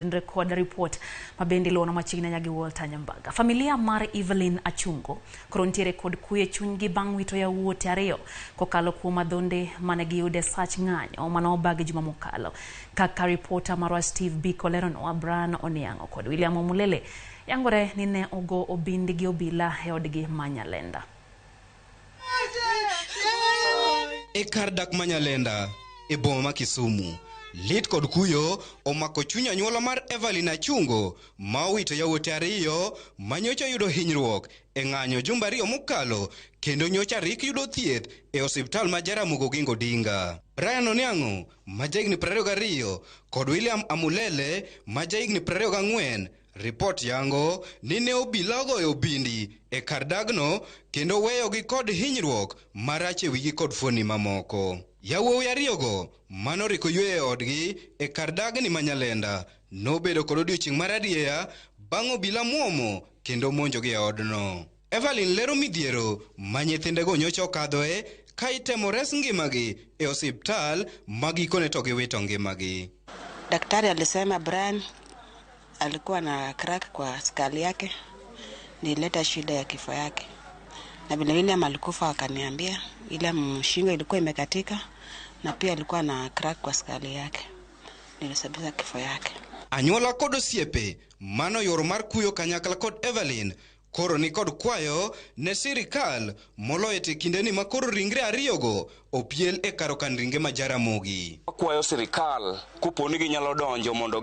Kod report mabende iluwono machiegni ahinya gi Walter Nyambaga. Familia mar Evelyn Achungo koro nitiere kod kwe e chunygi bang' wito yawuote ariyo kokalo kuom adhonde mane giyudo e sach ng'anyo mane obagi juma mokalo. Kaka ripota marwa Steve Biko leronwa, Brian Oniang'o kod William Omulele yangore ni ne ogo obindi gi obila e odgi ma Nyalenda. E kar dak ma Nyalenda e boma ma Kisumu, lit kod kuyo omako chuny anyuola mar Evelyn Achungo ma owito yawuote ariyo ma nyocha oyudo hinyruok e ng'anyo jumbe ariyo mokalo kendo nyocha rik yudo thieth e osiptal ma Jaramogi Oginga Odinga. Brian Oniang'o ma jahigni 22 kod William Amulele ma jahigni 24 Ripot yango ni ne obila ogoyo obindi e kar dagno kendo weyogi kod hinyruok marach e wigi kod fuoni mamoko. Yawuowi ariyogo manoriko yweyo e odgi e kar dagni ma Nyalenda nobedo kod odiochieng' mar adieya bang' obila muomo kendo monjogi e odno. Evelyn lero midhiero ma nyithindego nyocha okadhoe ka itemo res ngimagi e osiptal ma gikone to giwito ngimagi. Daktari alisema Brian alikuwa na crack kwa skull yake, nileta shida ya kifo yake. Na vile William alikufa akaniambia ile shingo ilikuwa imekatika na pia alikuwa na crack kwa skull yake, nilisababisha kifo yake. Anyuola kod osiepe mano yor mar kuyo kanyakla kod Evelyn koro ni kod kwayo ne sirikal moloyo te kindeni ma koro ringre ariyogo opiel e kar okan ringe ma Jaramogi. Wakwayo sirikal kopo ni ginyalo donjo mondo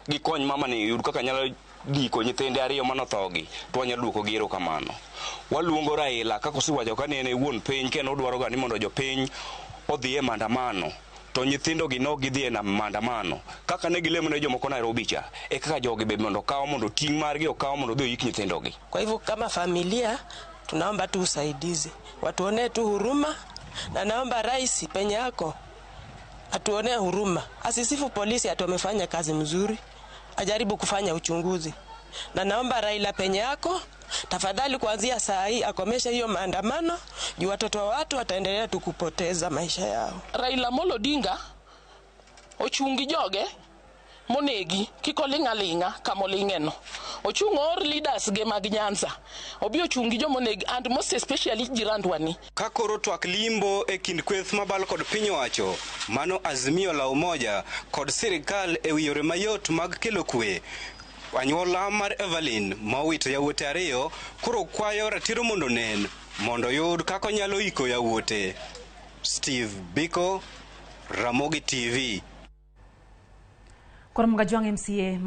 gikony mama ni yud kaka nyalo diko nyithinde ariyo manothogi to wanyalo duoko gi erokamano. Waluongo Raila kaka osewacho ka ne en e wuon piny kendo odwaro ga ni mondo jopiny odhi e maandamano to nyithindo gi nok gidhi e maandamano kaka ne gilemo ne jomoko Nairobi cha e kaka jogi be mondo okaw mondo ting' margi okaw mondo odhi oyik nyithindo gi. Kwa hivyo kama familia tunaomba tu usaidizi, watuonee tu huruma, na naomba rais penye yako atuonee huruma, asisifu polisi ati wamefanya kazi mzuri, ajaribu kufanya uchunguzi. Na naomba Raila penye yako tafadhali, kuanzia saa hii akomeshe hiyo maandamano juu watoto wa watu wataendelea tu kupoteza maisha yao. Raila Amolo Odinga ochung' gi joge monegi kik oling' aling'a kama oling'e no. Ochung' oor leaders ge mag Nyanza obi ochung' gi jomonegi and most especially jirandwa ni. Ka koro twak limbo e kind kweth mabalo kod piny owacho mano Azimio la Umoja kod sirikal e wi yore mayot mag kelo kwe. Anyuola mar Evelyn ma owito yawuote ariyo koro kwayo ratiro mondo onen mondo oyud kaka onyalo iko yawuote. Steve Biko, Ramogi TV. Koro Mgajwang' MCA.